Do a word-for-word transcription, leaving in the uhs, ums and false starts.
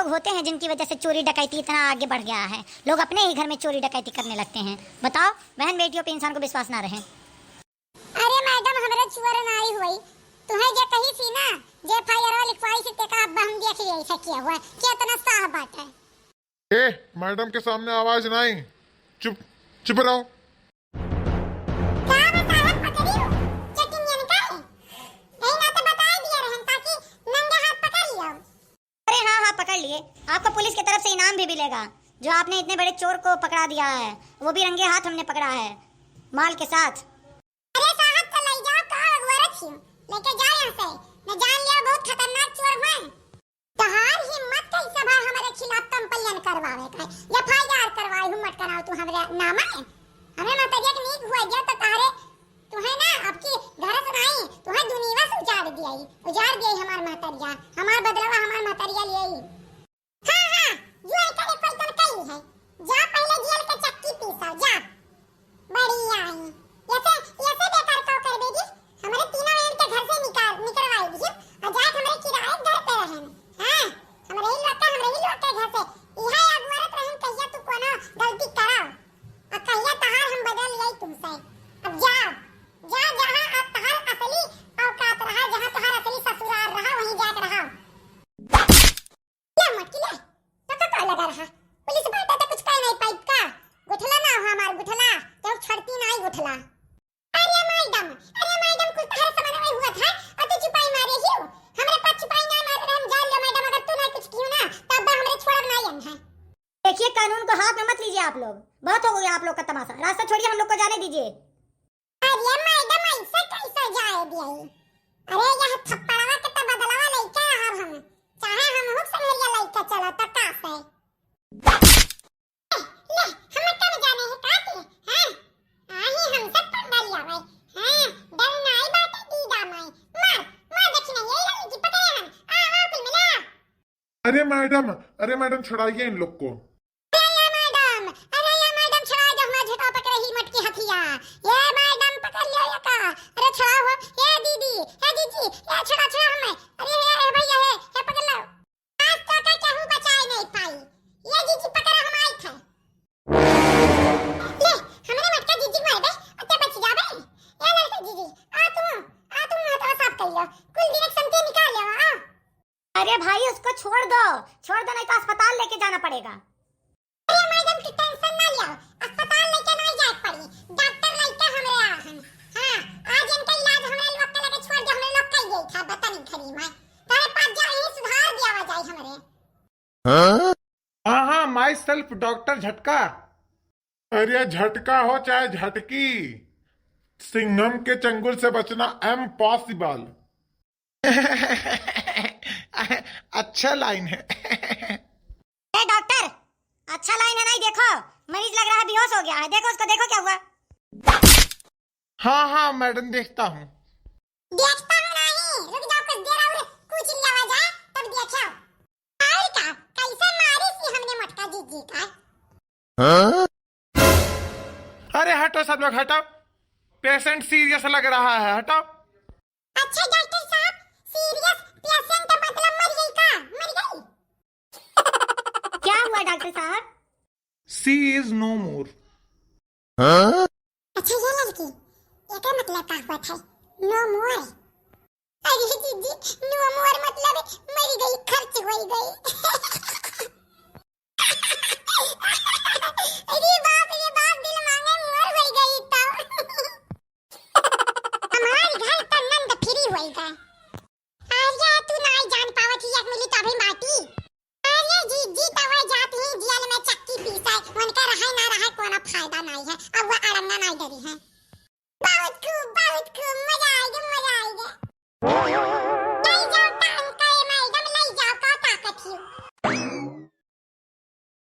लोग होते हैं जिनकी वजह से चोरी डकैती इतना आगे बढ़ गया है, लोग अपने ही घर में चोरी डकैती करने लगते हैं। बताओ, बहन बेटियों पे इंसान को विश्वास ना रहे। अरे मैडम, हमरे चोर नाई हुई, तुहें जे कही थी ना, जे एफ आई आर लिखवाई थी, तेका अब हम देख लिए सकिया हुआ, कि इतना साह बात है। ए, मैडम के सामने आवाज नाई, चुप, चुप रहो। का बा साहब, पकड़ी हो? चटिनियन का है? यही ना तो बताए दिए रहन, ताकि नंगे हाथ पकड़ लियो। अरे हाँ, हाँ, पकड़ लिए। आपको पुलिस की तरफ से इनाम भी मिलेगा, जो आपने इतने बड़े चोर को पकड़ा दिया है, वो भी रंगे हाथ हमने पकड़ा है, माल के साथ। अरे साहब, तो लई जाओ, का अगुआ रखियो? लेके जाओ यहाँ से, मैं जान लिया बहुत खतरनाक चोर हुए। तहार हिम्मत कैसे भा हमरे खिलाफ कंप्लेन करवावे का? एफ आई आर करवाए, हिम्मत कराओ तू हमरे नाम है। हमें महतरिया के नीक हुआ गया तो तहारे, तुहे ना, अब की घर से नहीं, तुहे दुनिया से उजाड़ दिया ही, उजाड़ दिया ही हमार महतरिया, हमार बदलवा हमार महतरिया लिए ही। हाँ, हाँ, जुआई करे कोई तन कई है। जा पहले जेल के चक्की पीसा, जा। बढ़िया है। ऐसे, ऐसे बेकार का कर बेटी, हमरे तीनों बहन के घर से निकाल, निकलवाई दी। और जाके हमरे किराए घर पे रहन। हाँ, हमरे ही लोग के, हमरे ही लोग के घर से। इहे अगुआरत रहन, कहिया तू कोनो गलती करा। और कहिया तहार हम बदल जाई तुमसे। अब जा, जा, जहाँ अब तहार असली औकात रहा, जहाँ तहार असली ससुराल रहा, वहीं जाके रहा। ले मटकी ले, तो का, का लगा रहा? पुलिस बाटा तो कुछ कह नहीं पाई का? गुठला ना हो हमार गुठला, तो छड़ती नहीं गुठला। अरे मैडम, अरे मैडम, कुल तहरे समझ में हुआ था, और तू चुपाई मारे ही हो। हमरे पास चुपाई नहीं मारे, हम जान लो मैडम, अगर तू नहीं कुछ कियो ना, तब हमरे छोड़ब नहीं हम है। देखिए, कानून को हाथ में मत लीजिए आप लोग, बहुत हो गया आप लोग का तमाशा, रास्ता छोड़िए, हम लोग को जाने दीजिए। अरे मैडम, ऐसे कैसे जाए दिए? अरे यह थप्पड़वा के तो बदलवा लेके रहब हम, चाहे हम हुक संगरिया लेके चलो तो का से? ले, हम कम जाने हैं का के? हाँ? आही हमसे पंगा लियावे। हाँ, डर नाई बाटे दीदा माई। मार, मार दक्षिणा, यही रही जी, पकड़े हम। आ, आ, कुल मिला। अरे मैडम, अरे मैडम, छुड़ाइए इन लोग को। अरे ये मैडम, अरे ये मैडम, छुड़ा दो, हमार झोटा पकड़े ही मटकी हथिया। ये मैडम, पकड़ लियो ये का। अरे छुड़ाओ हो, ये दीदी, ये जीजी, ये छुड़ा, छुड़ा हमें। अरे ये, ये भैया, ये, ये पकड़ लो। आज तो का केहू बचाए नहीं पाई। ये जीजी पकड़ा, हम आई थे। ले, हमरे मटका जीजी मार दे, अते बच जाबे। ये लड़के जीजी, आ तू, आ तू महतवा साफ कर लियो। कुल दिन एक संते निकाल लियो, आ। अरे भाई, उसको छोड़ दो, छोड़ दो, नहीं तो अस्पताल लेके जाना पड़ेगा। अरे मैडम, की टेंशन ना लियो, अस्पताल लेके नहीं जाए पड़ी, डॉक्टर लइके हमरे आ हन। हाँ, आज इनका इलाज हमरे लोग के लगे छोड़ दे, हमरे लोग कई गई था बतनी घरी में। तारे पास जा, यही सुधार दिया जाए हमरे। हाँ, हाँ, myself डॉक्टर झटका। अरे झटका हो चाहे झटकी, सिंघम के चंगुल से बचना impossible। अच्छा लाइन है। ए डॉक्टर, अच्छा लाइन है नहीं, देखो मरीज लग रहा है बेहोश हो गया है, देखो उसको, देखो क्या हुआ। हाँ, हाँ मैडम, देखता हूँ। देखता हूँ नहीं, रुक जाओ कुछ देर और कुछ लिया जाए तब देखो। और का, कैसे मारी सी हमने मटका जीजी का? हाँ? अरे हटो सब लोग, हटो, पेशेंट सीरियस लग रहा है, हटो। अच्छा डॉक्टर साहब, सीरियस पेशेंट का मतलब मर गई का? मर गई? क्या हुआ डॉक्टर साहब? She is no more। हाँ? अच्छा ये लड़की, एकर मतलब का हुआ था? No more। अरे जीजी, no more मतलब मर गई, खर्च हो गई। अरे बाप रे बाप, दिल मांगे मोर हो गई तो। हमार घर तो नंद फ्री होई गए। अरे तू नाई जान पावत ही, एक मिली तो अभी माटी। अरे जीजी, तवे जात ही जेल में चक्की पीसे, उनके रहे ना रहे कोनो फायदा नाई है, अब वो अड़ंगा नाई डरी है।